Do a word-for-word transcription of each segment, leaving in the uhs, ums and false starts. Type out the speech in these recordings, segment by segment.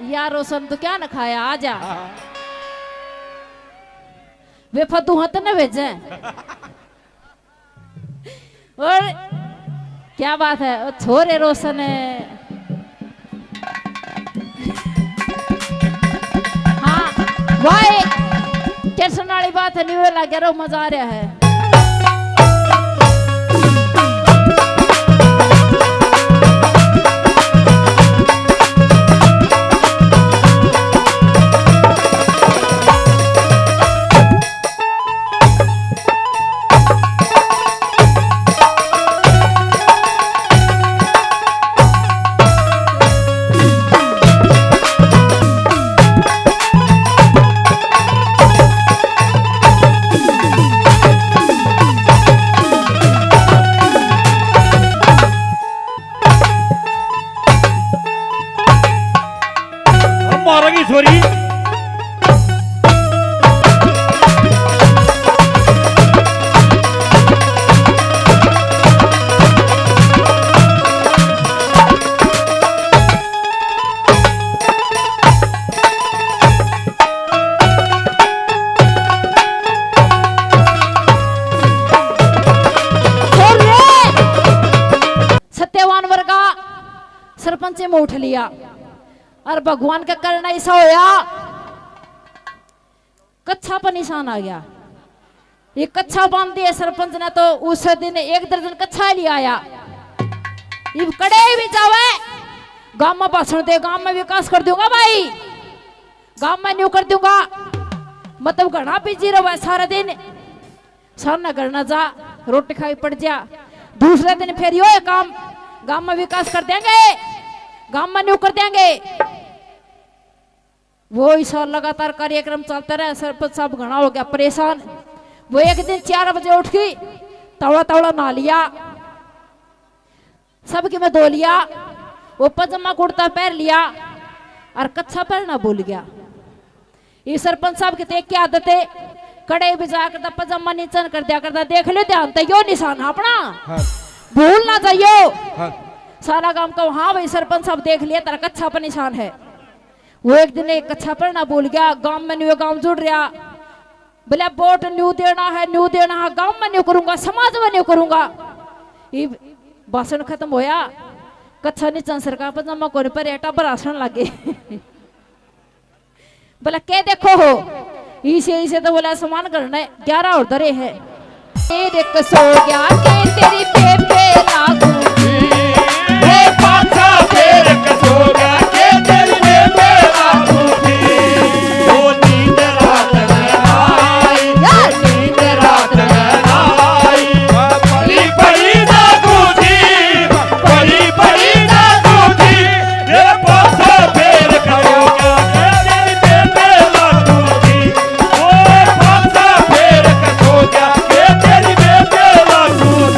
यार रोशन तो क्या न खाया, आ जा। वे फतू हाथ न भेजे। और क्या बात है, ओ छोरे रोशन है। हाँ, भाई, टेंशन वाली बात है, न्यू लग रहा, मजा आ रहा है। अब मारेगी छोरी। सत्यवान वर्गा सरपंच में उठ लिया। और भगवान का करना ऐसा होया, कच्छा पर निशान आ गया। ये कच्छा बांध दिए सरपंच ने, तो उस दिन एक दर्जन कच्छा ले आया। इब कड़े भी जावे, गांव में भाषण दे, गांव में विकास कर दूंगा भाई, गांव में न्यू कर दूंगा, मतलब घना बिजी रहो सारा दिन। सामने घर ना जा, रोटी खाई पड़ जा। दूसरे दिन फिर यो काम, गांव में विकास कर देंगे, गांव में न्यू कर देंगे। वो इस लगातार कार्यक्रम चलता रहा। सरपंच साहब घना हो गया परेशान। वो एक दिन चार बजे उठ गई, तवड़ा तवड़ा नहा लिया, सबके में धो लिया, वो पजामा कुर्ता पहन लिया और कच्छा पहनना भूल गया। ये सरपंच साहब की तो एक ही आदत है, कड़े भी जाया करता, पजामा नीचन कर दिया करता, देख लो ध्यान तो यो निशान है अपना, हाँ। भूल ना जाइयो। हाँ। सारा गांव का, हाँ भाई सरपंच साहब देख लिया, तेरा कच्छा पर निशान है। वो एक दिन एक कच्छा पहनना भूल गया, गांव में न्यू गांव जुड़ रहा, बोले वोट न्यू देना है, न्यू देना है, गांव में न्यू करूंगा, समाज में न्यू करूंगा। ये भाषण खत्म होया, कच्छा नीचन सरकार पजामा कोन पर एटा पर हंसण लगे। बोला, "के देखो हो?" इसे, इसे तो बोला, "सामान करने ग्यारह और धरे है।" तेरे कसो गया के तेरी बेबे लागू। हे पाछा फेर कसो गया के तेरी बेबे लागू थी। ओ नींद रात में आई, ओ नींद रात में आई। पड़ी पड़ी जागू थी, पड़ी पड़ी जागू थी। हे पाछा फेर कसो गया के तेरी बेबे लागू थी। ओ पाछा फेर कसो गया के तेरी बेबे लागू थी।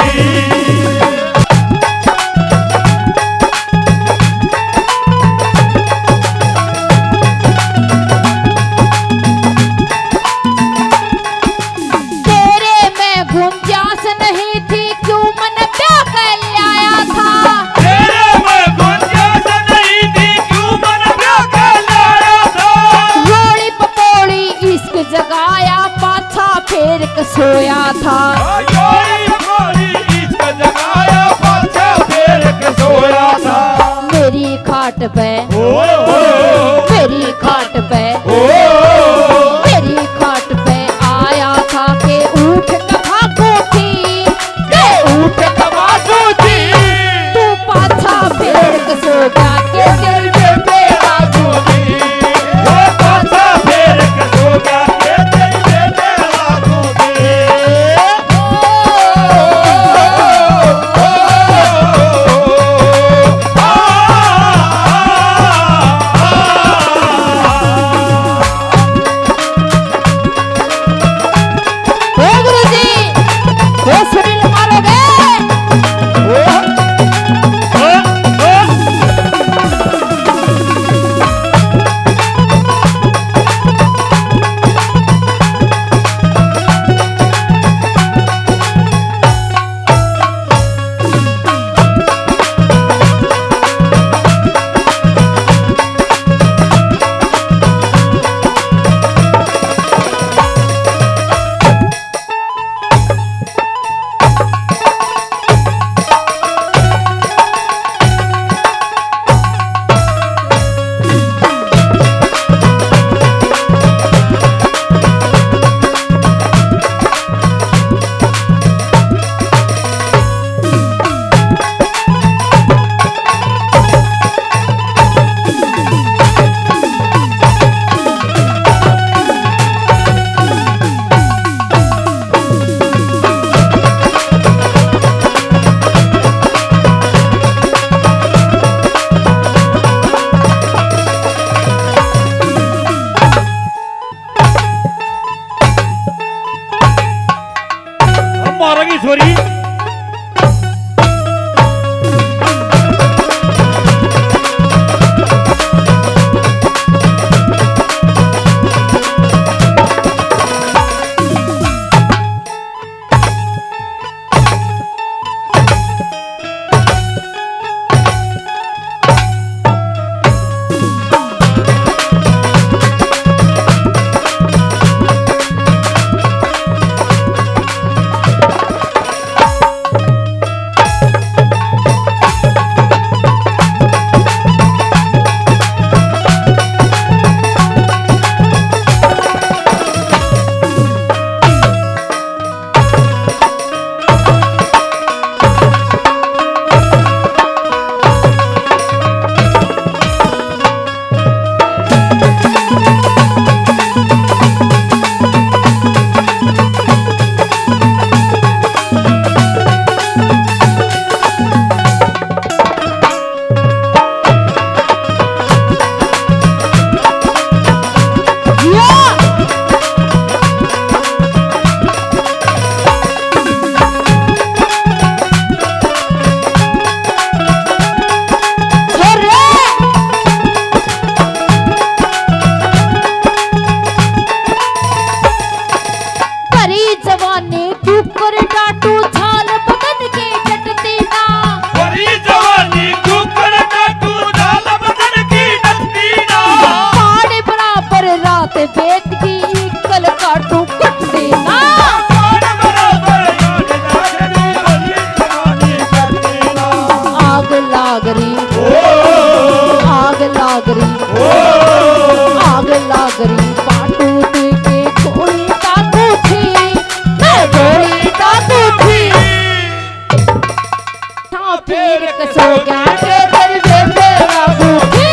फिर कसो क्या के तेरी बेबे लागू थी।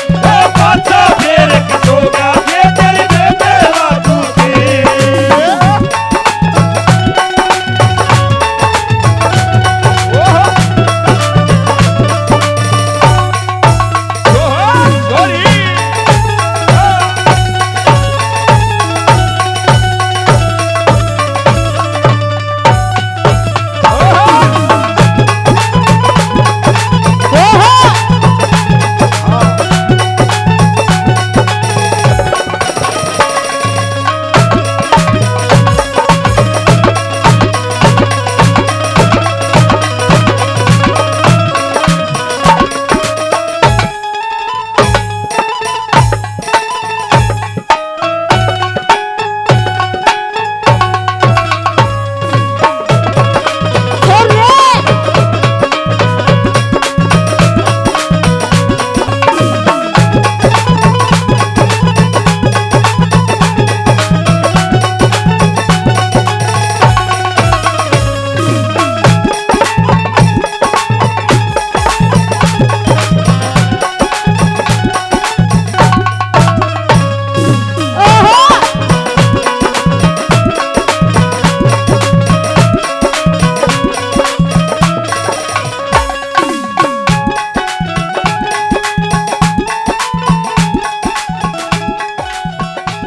ओ पाछा फिर कसो क्या के तेरी बेबे लागू थी। ओहो। ओहो, sorry।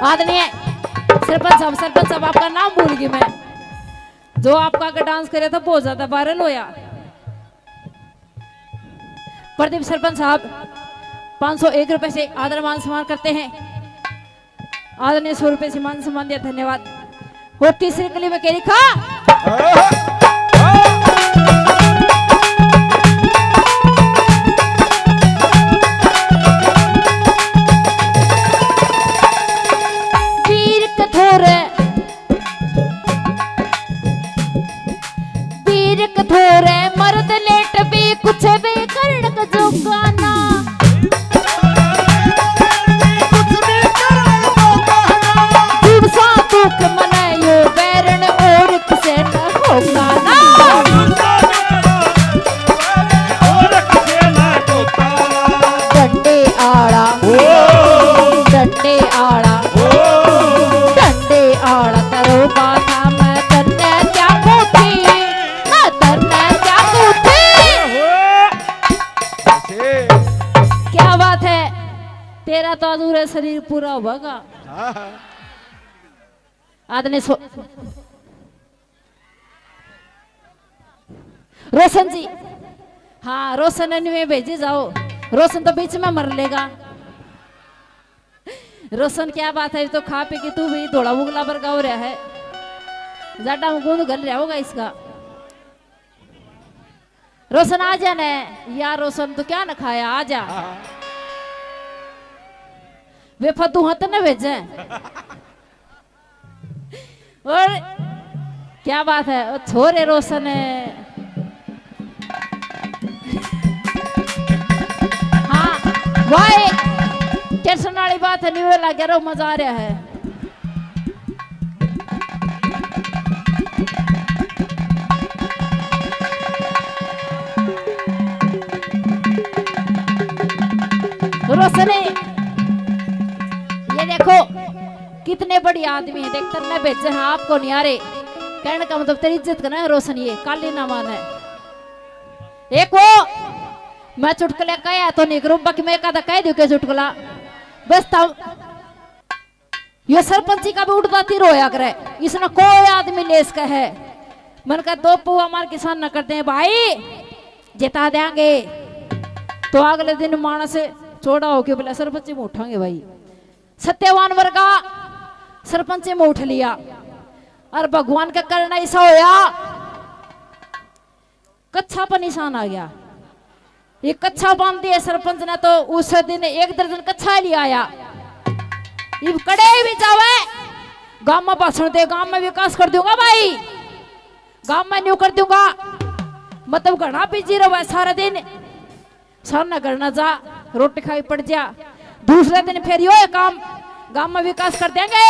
आदरणीय सरपंच साहब, सरपंच साहब, आपका नाम भूल गई मैं। जो आपका आगे डांस करे था, बहुत ज्यादा वायरल होया। प्रदीप सरपंच साहब, पाँच सौ एक रुपए से आदर मान सम्मान करते हैं। आदरणीय सौ रुपए से मान सम्मान दिया, धन्यवाद। वो तीसरी कली में के लिखा? वीर कठोर, वीर कठोर मर्द लेट भी कुछ भी करण का जोगा ना। दुख सा दुख मनायो बैरन और किसे न होगा ना। डंडे आड़ा, डंडे आड़ा, डंडे आड़ा तरो बाथा मैं तन्ने क्या कोठी, मैं तन्ने क्या कोठी। क्या बात है, तेरा तो अधूरा शरीर पूरा होगा। हाँ, हाँ। आदने सो रोशन जी, हाँ, रोशन ने न्यू भेजी जाओ, रोशन तो बीच में मर लेगा। रोशन, क्या बात है, तो खा पी के तू भी धोला बुगला बरगा हो रहा है, जाडा में गूंद घल रहा होगा इसका। रोशन, आ जा ने यार, रोशन, तू क्या न खाया, आ जा। हाँ। वे फतू हत न भेजे। और क्या बात है, ओ छोरे रोशन है। हाँ, वाह, टेंशन वाली बात है, नहीं लगे रो, मजा आ रहा है। रोशनी, ये देखो, कितने बढ़िया आदमी है, देख, तन्ने भेजे हैं, आपको नहीं आ रहे। कहने का मतलब, तेरी इज्जत करना है रोशन, ये काली ना माने। एक वो, मैं चुटकुले कहा तो नहीं करूं, बाकी मैं एक आधा कह दूं के चुटकुला। बस तब यो सरपंची का भी उड़दा तीर होया करे, इसने कोई आदमी ले सके है। मन का दो पौवा मार किसान न करते हैं भाई, जिता देंगे। तो अगले दिन मानस चौड़ा होके बोला, सरपंची में उठांगे भाई। सत्यवान वर्गा सरपंची में उठ लिया। और भगवान का करना ऐसा होया, कच्छा पर निशान आ गया। ये कच्छा बांध दिए सरपंच ने, तो उस दिन एक दर्जन कच्छा ले आया। इब कड़े भी जावे, गांव में भाषण दे, गांव में विकास कर दूंगा भाई, गांव में न्यू कर दूंगा। मतलब घना बिजी रहे सारा दिन, सामने घर ना जा, रोटी खाई पड़ जा। दूसरे दिन फिर यो है काम, गांव में विकास कर देंगे,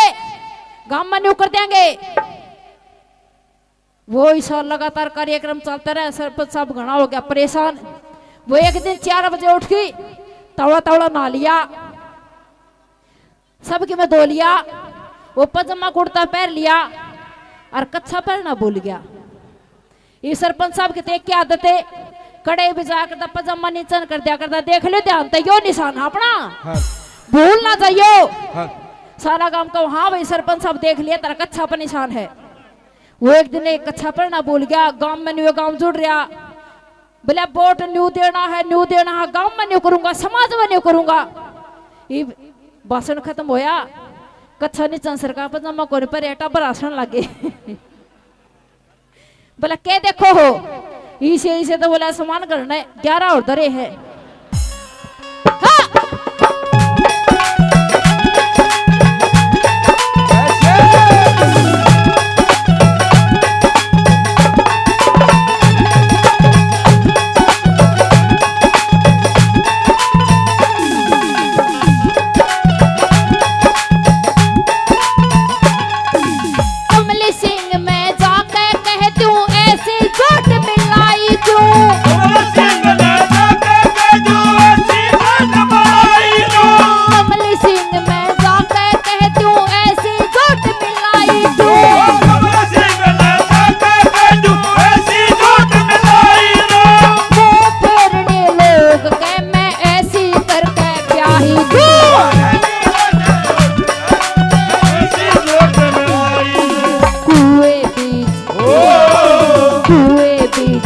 गांव में न्यू कर देंगे। वो इस साल लगातार कार्यक्रम चलते रहे, सरपंच साहब घना हो गया परेशान। वो एक दिन चार बजे उठ के तवड़ा तवड़ा नहा लिया, सबके में धो लिया, वो पजामा कुर्ता पहन लिया और कच्छा पहनना भूल गया। ये सरपंच साहब की तो एक ही आदत है, कड़े भी जाकर दा पजामा नीचन कर दिया करता, देख ले ध्यान ते यो निशान है अपना, हाँ। भूल ना जाइयो। हाँ। सारा गांव का, हाँ भाई सरपंच साहब देख लिया, तेरा कच्छा पर निशान है। वो एक दिन एक कच्छा पहनना भूल गया, गांव में न्यू गांव जुड़ रहा, बोले वोट न्यू देना है, न्यू देना है, गांव में न्यू करूंगा, समाज में न्यू करूंगा। ये भाषण खत्म होया, कच्छा नीचन सरकार पजामा कोने पर एटा पर हंसण लगे। बोला के देखो हो, इसे इसे तो बोला समान करना है, ग्यारह और धरे है। हाँ। कमल सिंह मैं जाके कह दूं, ऐसी चोट मिलाई दूं। कमल सिंह मैं जाके कह दूं, ऐसी चोट मिलाई दूं। कमल सिंह मैं जाके कह दूं, ऐसी चोट मिलाई दूं। कमल सिंह मैं जाके कह दूं, ऐसी चोट मिलाई दूं। वो फेरने लोग के मैं ऐसी करके ब्याही दूं। कुएं बीच, कुएं बीच,